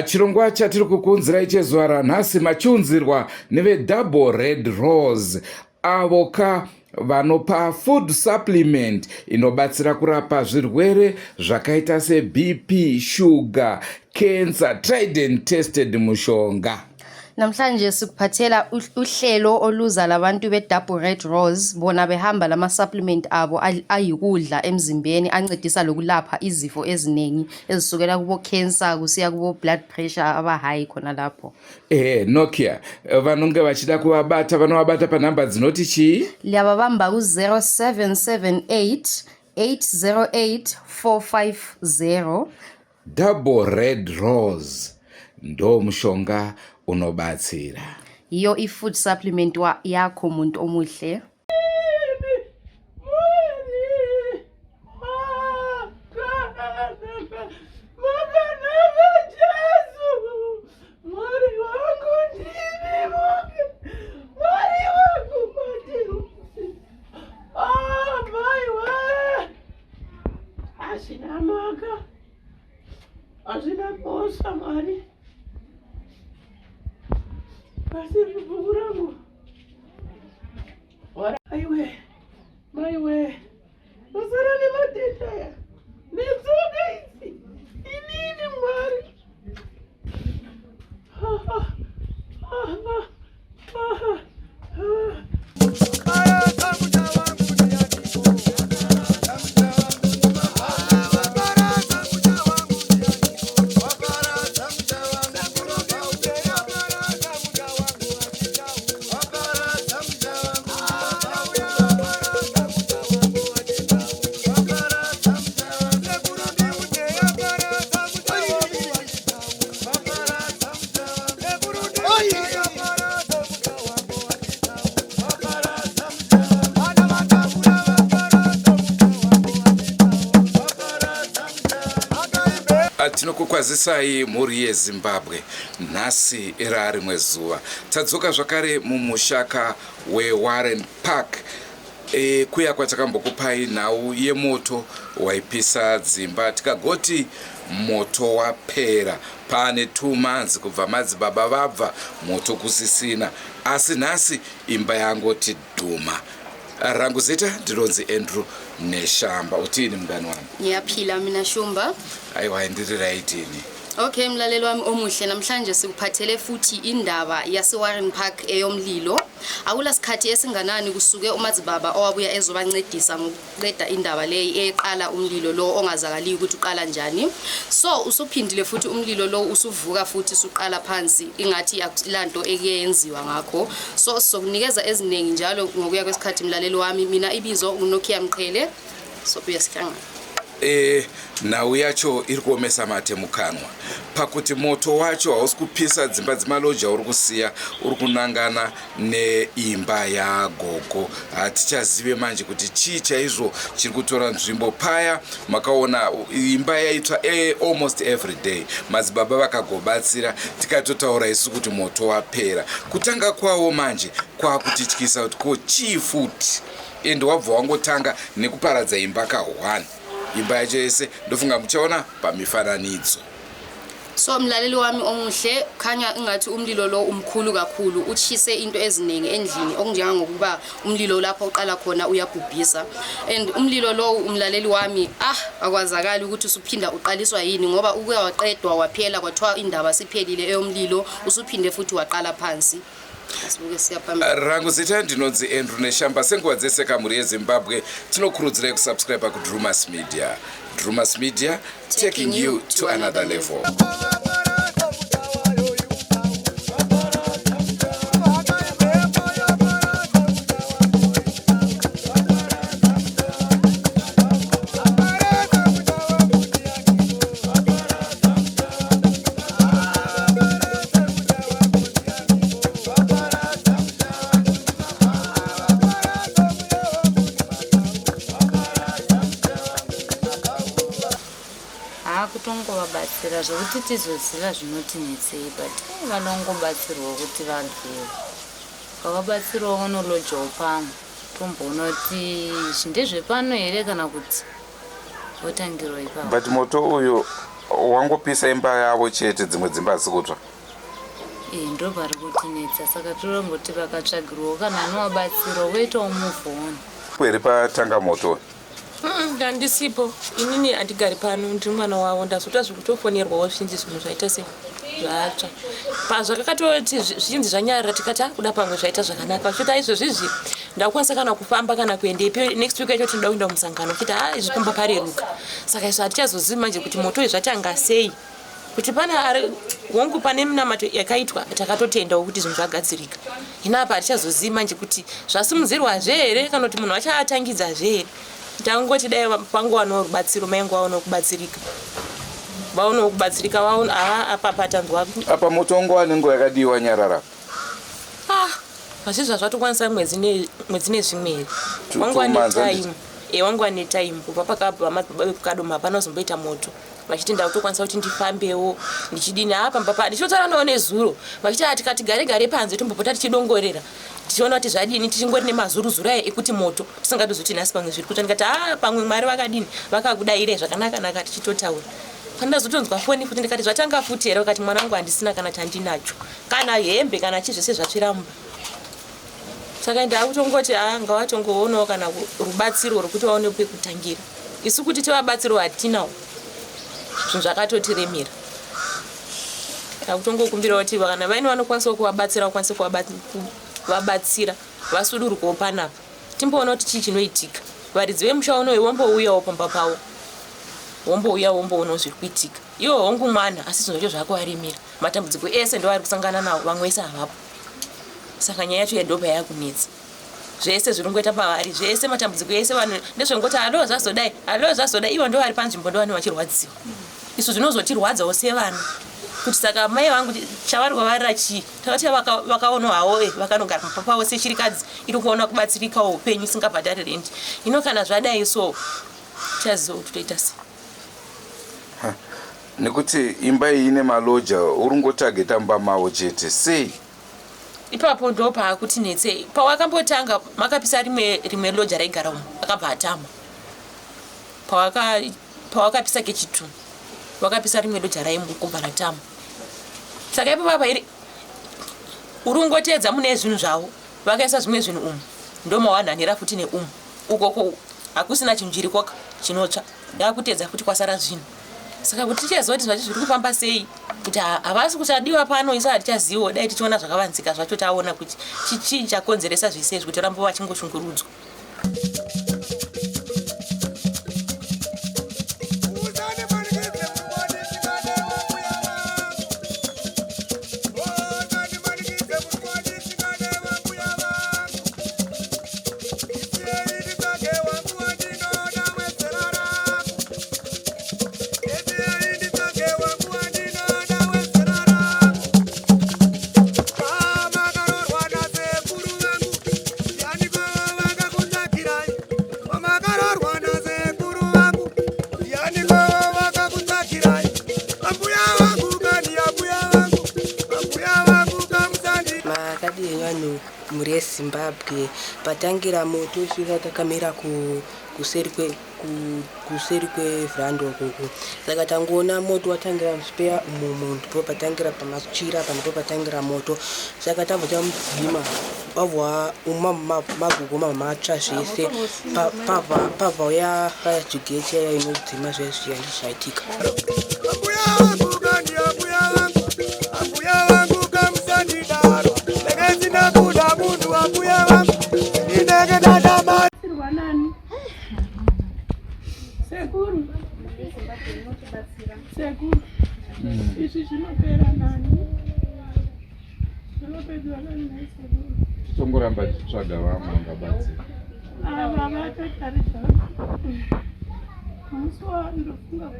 Chirongwa chatiri kukuunzirai chezuva ranhasi machiunzirwa neveDouble Red Rose avo ka vanopa food supplement inobatsira kurapa zvirwere zvakaita seBP, sugar, cancer, tried and tested mushonga. Namhlanje sikuphathela uhlelo oluza labantu be-Double Red Rose bona behamba lama supplement abo ayikudla emzimbeni ancedisa lokulapha izifo eziningi ezisukela kubo cancer kusiya kubo blood pressure aba high khona lapho. Ehe, Nokia vanonge vachida kuvabata vanovabata panhamba dzinoti chii? Liyababamba ku 0778 808 450. Double Red Rose ndo mushonga unobatsira. Yiyo i-food supplement yakho muntu omuhle. Hazvina maka, hazvina mhosva Mwari, asi bhuku rangu aiwe maiwe masara nematenda aya netsoka idzi inini Mwari. Tinokukwazisai mhuri yeZimbabwe. Nhasi rarimwe zuva tadzoka zvakare mumushaka weWarren Park e, kuya kwatakambokupai nhau yemoto waipisa dzimba tikagoti moto wapera paane 2 months kubva madzibaba vabva moto kusisina asi nhasi imba yangoti dhuma. Rangu zita ndinonzi Andrew Neshamba. Utini mngani wami? Ngiyaphila mina Shumba. Aiwa ndiri right ini. Okay mlaleli wami omuhle namhlanje sikuphathele futhi indaba yase-Warren Park eyomlilo. Akula sikhathi esinganani kusuke uMadzibaba owabuya ezobancedisa ngokuqeda indaba leyi eqala umlilo lo ongazakaliyo ukuthi uqala njani. So usuphindile futhi umlilo lo usuvuka futhi usuqala phansi ingathi akulanto eke yenziwa ngakho. So sizokunikeza eziningi njalo ngokuya kwesikhathi mlaleli wami. Mina ibizo uNokia Mqhele. Sobuya sihlangane. Nhau yacho iri kuomesa mate mukanwa pakuti moto wacho hausi kupisa dzimba dzemaloja uri kusiya uri kunangana neimba yagogo. Hatichazive manje kuti chii chaizvo chiri kutora nzvimbo paya. Makaona imba yaitsva almost every day, madzibaba vakagobatsira tikatotaura isu kuti moto wapera. Kutanga kwawo manje kwakutityisa kuti ko chii futi, and wabva wangotanga nekuparadza imba ka1 imba yacho yese. Ndofunga muchaona pamifananidzo. So mlaleli wami omuhle, khanya ingathi umlilo lo umkhulu kakhulu, uchise into eziningi endlini, okunjengokuba umlilo lapho uqala khona uyabhubhisa. And umlilo lo umlaleli wami, akwazakali ukuthi usuphinda uqaliswa yini, ngoba uke waqedwa waphela kwathiwa indaba siphelile eyomlilo, usuphinde futhi waqala phansi. Asibuke siya phambili. Rangu zita ndinonzi Andrew Neshamba. Senguva dzese kamhuri yeZimbabwe, tinokurudzirai kusubscribe kuDrumas Media. Drumas Media, taking you to another level. Kutongovabatsira zvokuti tizoziva zvinotinetsei, but vanongobatsirwa kuti vabvewo, ukavabatsirawo vonolojawo pamwe, tomboona kuti izvi ndezvepano here kana kuti votangirwa ipapo. But moto uyu Wangopisa imba yavo chete, dzimwe dzimba hadzisi kutsva. E, ndo vari kutinetsa, saka torongoti vakatsvagirwawo kana anovabatsirawo voitawo move on. Here patanga moto? Ndandisipo inini, handigari pano, ndiri mwana wavo. Ndazoita zvekutofonerwawo zvinzi zvinhu zvaita sei, zvatsva. Pazvakakatoti zvichinzi zvanyarara, tikati akuda pamwe zvaita zvakanaka. Vachiti aizvozvizvi ndakukwanisa kana kufamba kana kuendepi. Next week yacho tinoda kuenda kumusangano, uchiti ha, izvi pamba pareruka. Saka izvo hatichazozivi manje kuti moto uyu zvatanga sei, kuti pane ari hongu, pane minamato yakaitwa, takatotendawo kuti zvinhu zvagadzirika. Hino apa hatichazozivi manje kuti zvasimudzirwazve here kana kuti munhu wacho atangidzazve here. Tangoti dai pangowanawo rubatsiro, mainge vaonawo kubatsirika, vaonawo kubatsirika, vaona haa apa patanzwa. Apa moto wangu wanenge yakadiwa nyarara? Ah, hazvizva zvatokwanisa mwedzi nezvimwe here. Wangu 2 ane months, time, e, wangu ane time kubva pakabva madzibaba vekukadoma, hapana kuzomboita moto. Vachiti ndakutokwanisa kuti ndifambewo ndichidini. Haa, pamba pa ndichitotaura navo nezuro, vachiti haa, tikati gare gare panze tombopota tichidongorera tichiona kuti zvadini, tichingori nemazuruzuru aya ekuti moto, tisingatozoti nhasi pamwe zviri kutsva. Ndikati haa, pamwe Mwari vakadini, vakakudayirai zvakanaka naka. Tichitotaura pandazotonzwa foni futi, ndikati zvatanga futi here? Vakati mwana wangu, handisina kana chandinacho, kana hembe kana chii, zvese zvatsvira mumba. Saka ndakutongoti haa, ngavatongooonawo kana rubatsiro rwekuti vaone pekutangira. Isu kuti tivabatsiro hatinawo, zvinhu zvakatotiremera. Takutongokumbira kuti kana vaine vanokwanisawo kuvabatsira, vakwanise kuvabatsira vasudurukwawo panapa, timboona kuti chii chinoitika. Varidzi vemusha unoyu vombouyawo pamba pavo, wombouya womboonawo zviri kuitika. Iwo hongu mwana, asi zvinhu zvacho zvakuvaremera. Matambudziko ese ndo vari kusangana nawo, vamwe vese havapo. Saka nyaya yacho yadhopa yakunetsa, zvese zviri kungoita pavari, zvese matambudziko ese vanhu ndezvengoti alo zvazodai, alo zvazodai. Ivo ndo vari panzvimbo, ndo vanhu vachirwadziwa. Isu zvinozotirwadzawo sevana kuti saka mai vangu chavari kuvavarira chii? Takati vakaonawo havo vakanogara pamba pavo sechirikadzi iri kuona kubatsirikawo upenyu isingabhadhari rendi. Hino kana zvadai so, tichaziva kuti toita sei. Nekuti imba iyi ine maloja, uri ngotageta mumba mavo chete sei? Ipapo ndo paakutinetsei. Pawakambotanga makapisa rimwe loja raigara umu, akabva atama. Pawakapisa kechitu, wakapisa rimwe loja raimu kubva ratama. Saka ipo papa iri uri kungoteedza mune zvinhu zvavo, vakaisa zvimwe zvinhu umu, ndomawanhanira futi neumu ukoko hakusina chinhu chirikoka chinotsva, yakuteedza futi kwasara zvinhu. Saka kuti tichaziva kuti zvacho zviri kufamba sei, kuti havasi kuchadiwa pano, isu hatichaziviwo. Dai tichiona zvakavanzika zvacho, taona kuti chii chakonzeresa zvese izvi kuti rambo vachingoshungurudzwa. Makadii vanhu, mhuri yeZimbabwe? Patangira moto svika takamira kuseri kwevheranda ukoko. Saka tangoona moto watangira muspare umomo, ndipo patangira pamachira pa, ndipo patangira moto. Saka tabva tamudzima, wabva magogo matsva zvese. Pabva uya fire brigade yaya inodzima zviya zviya, ndizvaitika. Ambuya vangu kani, ambuya vangu, ambuya vangu, kamusandidaro, ndenge ndina kuda munhu, ambuya vangu, ndinenge ndadama. Batsirwa nani, sekuru? Sekuru, izvi zvinopera nani? Zvinopedzwa nani nhai, sekuru? Tongoramba tichitsvaga vamwe vangabatsira. Ava vatotarisa musi wandofunga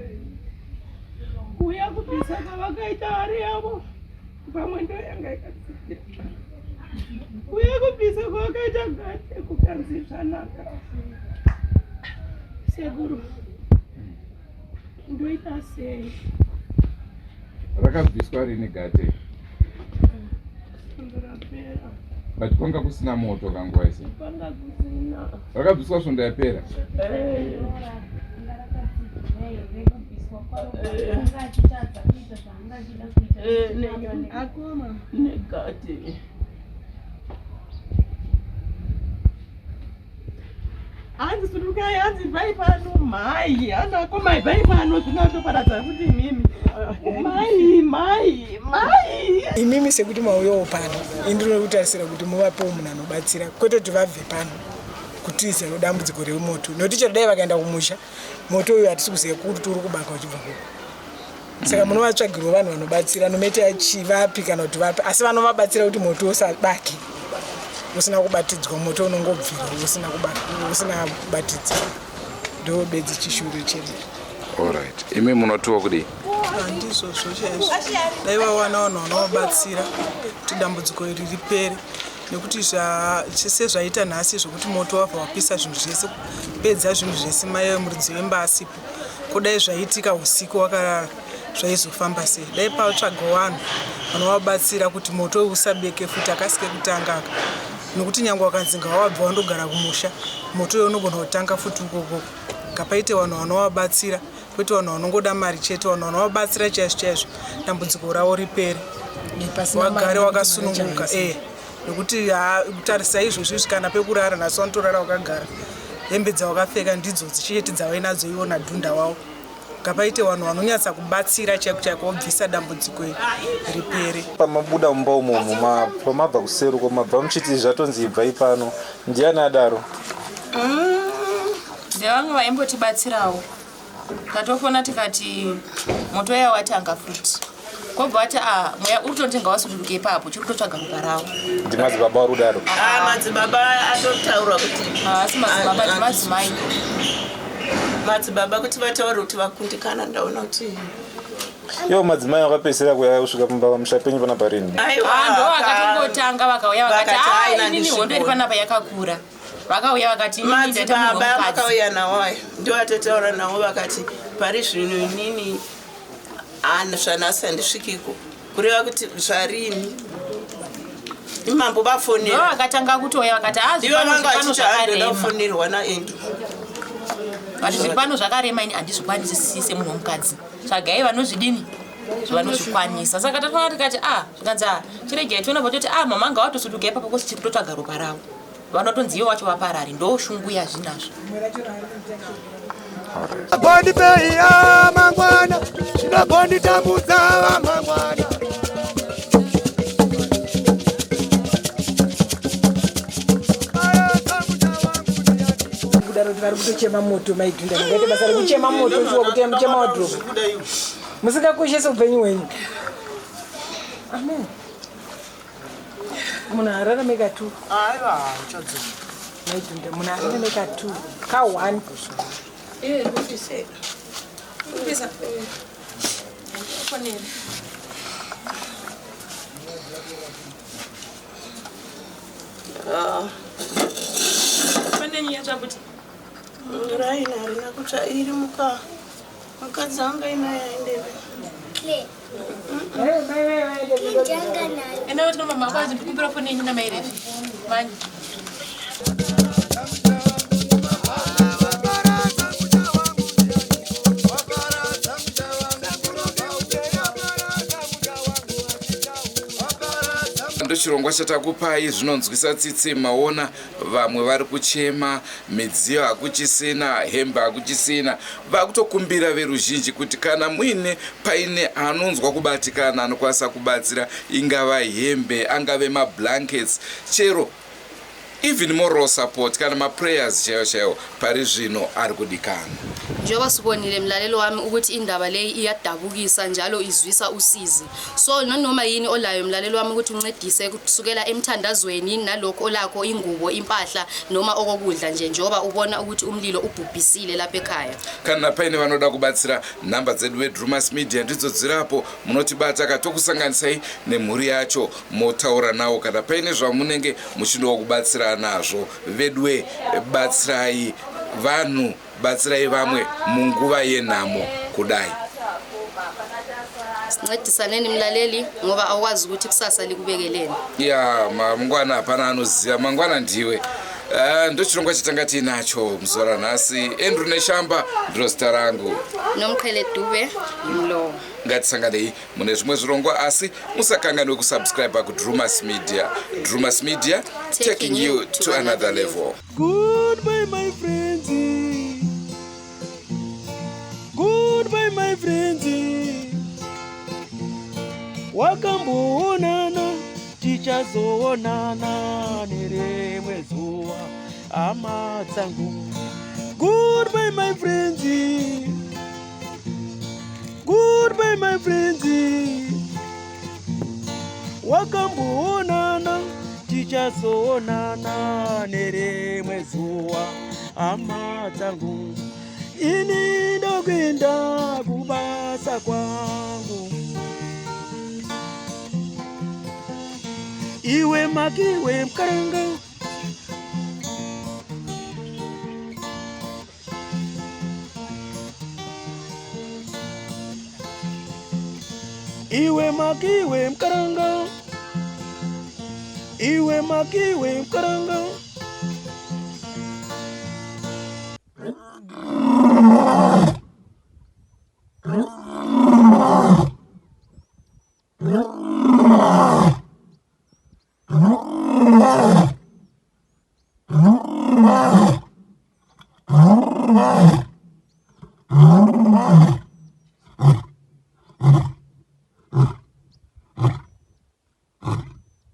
kuuya kubvisa kwavakaita hari yavo, pamwe ndo yanga ikatsikira. Kuuya kubvisa kwavakaita gate, kukanzi zvanaka. Sekuru, ndoita sei? Rakabviswa rini gate? Svondo rapera. But kwanga kusina moto kanguva ise? Kwanga kusina. Rakabviswa svondo yapera? Eh. Negati. Hanzi sudukai, hanzi bvai pano mhai, hanzi akomai bvai pano zvinotoparadza futi imimi. Mhai, mhai, mhai. Imimi sekuti mauyawo pano, ini ndinokutarisira kuti muvapewo munhu anobatsira, kwete kuti vabve pano kutiza dambudziko remoto, nekuti chero dai vakaenda kumusha moto uyu hatisi kuziva kuti uri kubaka uchibva kupi. Saka munovatsvagirwa vanhu vanobatsira, nomete vapi kana kuti vapi, asi vanovabatsira kuti moto usabake usina kubatidzwa, moto unongobvira usina kubaka usina kubatidza. Ndo bedzi chishuviro chedu. Alright, imi munotiwo kudii? Handizvozvo chaizvo, dai vawana vanhu vanovabatsira kuti dambudziko iri ripere, nekuti sezvaita nhasi zvokuti moto wabva wapisa zvinhu zvese, kupedza zvinhu zvese, mai muridzi wemba asipo. Kudai zvaitika usiku wakarara zvaizofamba sei? Dai patsvagwa vanhu vanovabatsira kuti moto usabeke futi, akasike kutanga aka, nokuti nyange wakanzi ngawabva wandogara kumusha, moto uyo unogona kutanga futi ukokoko. Ngapaite vanhu vanovabatsira, kwete vanhu vanongoda mari chete, vanhu vanovabatsira chaizvo chaizvo, dambudziko ravo ripere, wagare wakasununguka. Nekuti kutarisa izvozvo izvi, kana pekurara nhasi wanotorara wakagara, hembe dzawakapfeka ndidzo chete dzavainadzo iwo nadhunda wavo. Ngapaite vanhu vanonyatsa kubatsira chaiko chaiko, wobvisa dambudziko iri ripere. Pamabuda mumba umomo, pamabva kuseruko, mabva muchiti zvatonzi ibvai pano, ndiani adaro? Ndevamwe vaimbotibatsirawo. Tatofona tikati moto uya watanga futi, kwobva wati a mweya uri kutoti ngawasuduruke ipapo, chiri kutotsvaga ropa ravo. Ndimadzibaba vari kudaro? Madzibaba atotaura kuti Haasi madzibaba, ndimadzimai. Madzibaba kuti vataure kuti vakundikana, ndaona kuti Ivo madzimai vakapedzisira kuuya kusvika pamba pamusha penyu pana parini? Ndo vakatongotanga, vakauya vakati Vakati, "Ah, "Aina, inini hondo iri ndizvigona." panapa yakakura. Vakauya vakati, "Inini ndaita munhu Madzibaba womukadzi." vakauya nawo aya, ndo atotaura navo vakati pari zvino inini zvanhasi handisvikiko, kureva kuti zvarini imambo vafonera. Ndo vakatanga kutouya vakati, "Ah, Ivo zvipano vanga zvipano vachiti handoda zvakarema." kufonerwa naAndrew. Vati zvipano zvakarema, ini handizvikwanisi semunhu womukadzi, tsvagai vanozvidini, vanozvikwanisa. Saka tatoona tikati a zvikanzi a chiregai tiona vatoti a mama ngawatosuduka ipapo kosi tiri kutotsvaga ropa ravo, vanotonzi ivo vacho vaparari, ndo shungu yazvinazvo. Bondipeiya mangwana, zvinobonditambudza mangwana. Kudaro kuti vari kutochema moto, maidhunda, mungaite basa rekuchema moto shuwa, kuti muchema wadhirobu musingakoshese upenyu hwenyu? Amen. Munhu ararame katu, maidhunda, munhu ararame katu ka one. Pane nyaya zvakuti Raina harina kutsva, iri muka mukadzi wanga inayaendepi? Enda kuti mama akwazi ndikumbira foni yenyu namairevi mani. Ndochirongwa chatakupai zvinonzwisa tsitsi. Maona vamwe vari kuchema, midziyo hakuchisina, hembe hakuchisina, vakutokumbira veruzhinji kuti kana muine paine anonzwa kubatikana anokwanisa kubatsira, ingava hembe, angave mablankets, chero even moral support kana maprayers chaiwo chaiwo, pari zvino ari kudikana. Njengoba sibonile, mlalelo wami, ukuthi indaba leyi iyadabukisa njalo izwisa usizi, so nanoma yini olayo, mlalelo wami, ukuthi uncedise kusukela emthandazweni nalokhu olakho, ingubo, impahla noma okokudla nje, njengoba ubona ukuthi umlilo ubhubhisile lapha ekhaya. Kana paine vanoda kubatsira, nhamba dzedu veDrumas Media ndidzo dzirapo, munotibata katokusanganisai nemhuri yacho, motaura nawo kana paine zvamunenge muchidawo kubatsira nazvo. Vedwe, batsirai vanhu, batsirai vamwe munguva yenhamo kudai. Sincedisaneni, mlaleli, ngoba awukwazi ukuthi kusasa likubekeleni. Ya, mangwana hapana anoziva, mangwana ndiwe. Ndo chirongwa chatanga tiinacho muzuva ranhasi. Andrew Neshamba ndiro zita rangu. Nomqhele Dube, Mlowo. Ngatisanganei mune zvimwe zvirongwa asi musakanganwe kusubscribe kuDrumas Media. Drumas Media, taking you to another level. Goodbye my friends. Goodbye my friends. Wakamboonana tichazoonana nerimwe zuva hama dzangu. Goodbye my friends. Goodbye my friends. Wakamboonana tichazoonana nerimwe zuva hama dzangu. Ini ndokuenda kubasa kwangu. Iwe makiwe mkaranga. Iwe makiwe mkaranga. Iwe makiwe mkaranga.